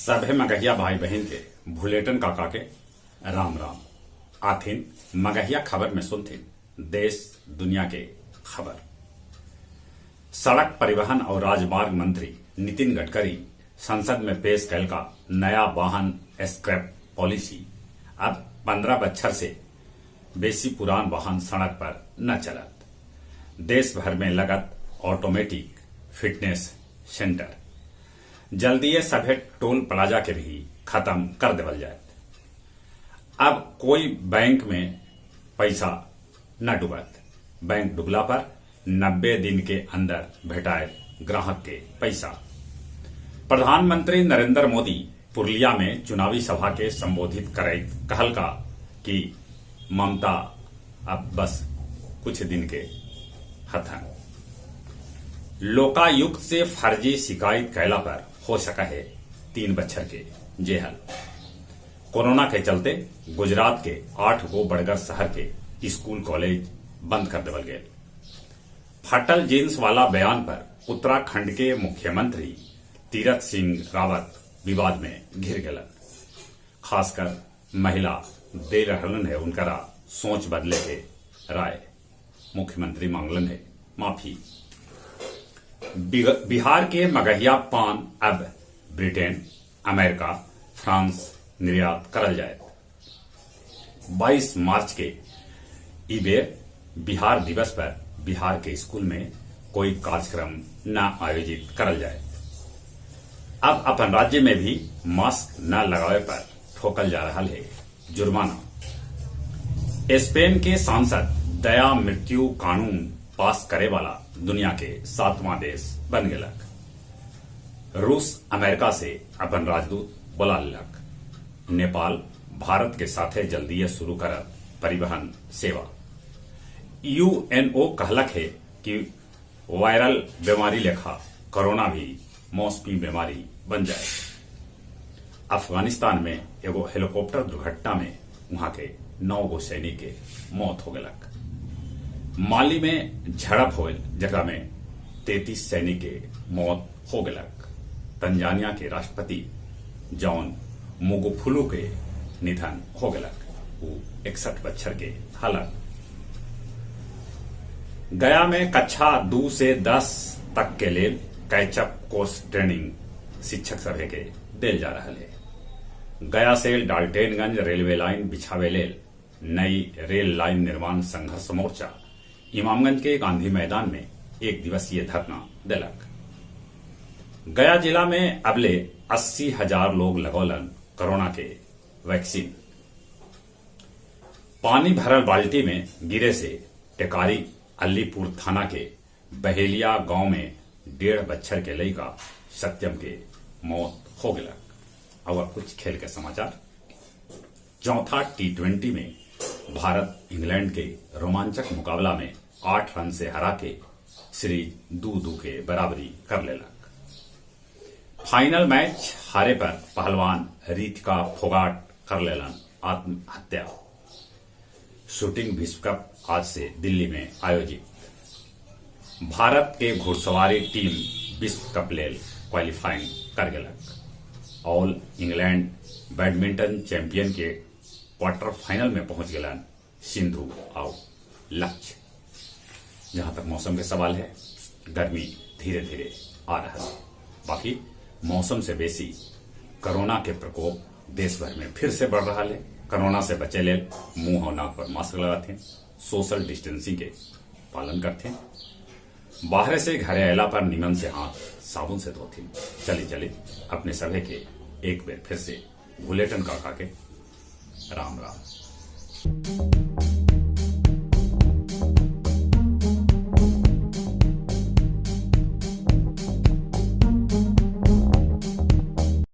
सभे मगहिया भाई बहिन के भुलेटन काका के राम राम। आथिन मगहिया खबर में सुनथिन देश दुनिया के खबर। सड़क परिवहन और राजमार्ग मंत्री नितिन गडकरी संसद में पेश कैलका नया वाहन स्क्रैप पॉलिसी अब 15 बच्छर से बेसी पुरान वाहन सड़क पर न चलत। देश भर में लगत ऑटोमेटिक फिटनेस सेंटर। जल्दीए सभे टोल प्लाजा के भी खत्म कर देवल जायत। अब कोई बैंक में पैसा न डूबत। बैंक डूबला पर 90 दिन के अंदर भेटाए ग्राहक के पैसा। प्रधानमंत्री नरेंद्र मोदी पुरुलिया में चुनावी सभा के संबोधित करैत कहलका कि ममता अब बस कुछ दिन के हथन। लोकायुक्त से फर्जी शिकायत कैला पर हो सका है 3 बच्छर के जेहल। कोरोना के चलते गुजरात के 8 गो बड़गर शहर के स्कूल कॉलेज बंद कर देवल गए। फटल जींस वाला बयान पर उत्तराखंड के मुख्यमंत्री तीरथ सिंह रावत विवाद में घिर गलन। खासकर महिला दे रहलन है उनकरा सोच बदले के राय। मुख्यमंत्री मांगलन है माफी। बिहार के मगहिया पान अब ब्रिटेन, अमेरिका, फ्रांस निर्यात करल जाए। 22 मार्च के इबे बिहार दिवस पर बिहार के स्कूल में कोई कार्यक्रम न आयोजित करल जाए। अब अपन राज्य में भी मास्क न लगावे पर ठोकल जा रहा है जुर्माना। स्पेन के सांसद दया मृत्यु कानून पास करे वाला दुनिया के 7वां देश बन गेलक। रूस अमेरिका से अपन राजदूत बुला लेलक। नेपाल भारत के साथे जल्दीए शुरू करत परिवहन सेवा। यूएनओ कहलक है कि वायरल बीमारी लेखा कोरोना भी मौसमी बीमारी बन जाए। अफगानिस्तान में एगो हेलीकॉप्टर दुर्घटना में वहां के 9 गो सैनिक के मौत हो गलक। माली में झड़प होल जकरा में 33 सैनिक के मौत हो गलक। तंजानिया के राष्ट्रपति जॉन मुगुफुलू के निधन हो गलक। वो 61 बच्छर के हालत। गया में कक्षा 2 से 10 तक के लेल कैचअप कोर्स ट्रेनिंग शिक्षक सभे के देल जा रहा है। गया से डाल्टेनगंज रेलवे लाइन बिछावे लेल नई रेल लाइन निर्माण संघर्ष मोर्चा इमामगंज के गांधी मैदान में 1 दिवसीय धरना देलक। गया जिला में अबले 80,000 लोग लगौलन कोरोना के वैक्सीन। पानी भरल बाल्टी में गिरे से टेकारी अलीपुर थाना के बहेलिया गांव में 1.5 बच्छर के लड़का सत्यम के मौत हो गया। और कुछ खेल के समाचार। चौथा T20 में भारत इंग्लैंड के रोमांचक मुकाबला में 8 रन से हरा के सीरीज 2-2 के बराबरी कर लेलक। फाइनल मैच हारे पर पहलवान रितिका फोगाट कर लेलन आत्महत्या। शूटिंग विश्व कप आज से दिल्ली में आयोजित। भारत के घुड़सवारी टीम विश्व कप लेल क्वालिफाइंग कर गेलक। ऑल इंग्लैंड बैडमिंटन चैंपियन के क्वार्टर फाइनल में पहुंच गेलन सिंधु और लक्ष्य। जहां तक मौसम के सवाल है, गर्मी धीरे धीरे आ रहा है। बाकी मौसम से बेसी कोरोना के प्रकोप देश भर में फिर से बढ़ रहा है। कोरोना से बचे लेल मुंह और नाक पर मास्क लगाते, सोशल डिस्टेंसिंग के पालन करते, बाहर से घरे अला पर निमन से हाथ साबुन से धोती। चली चली अपने सभे के एक बेर फिर से भुलेटन काका के राम राम।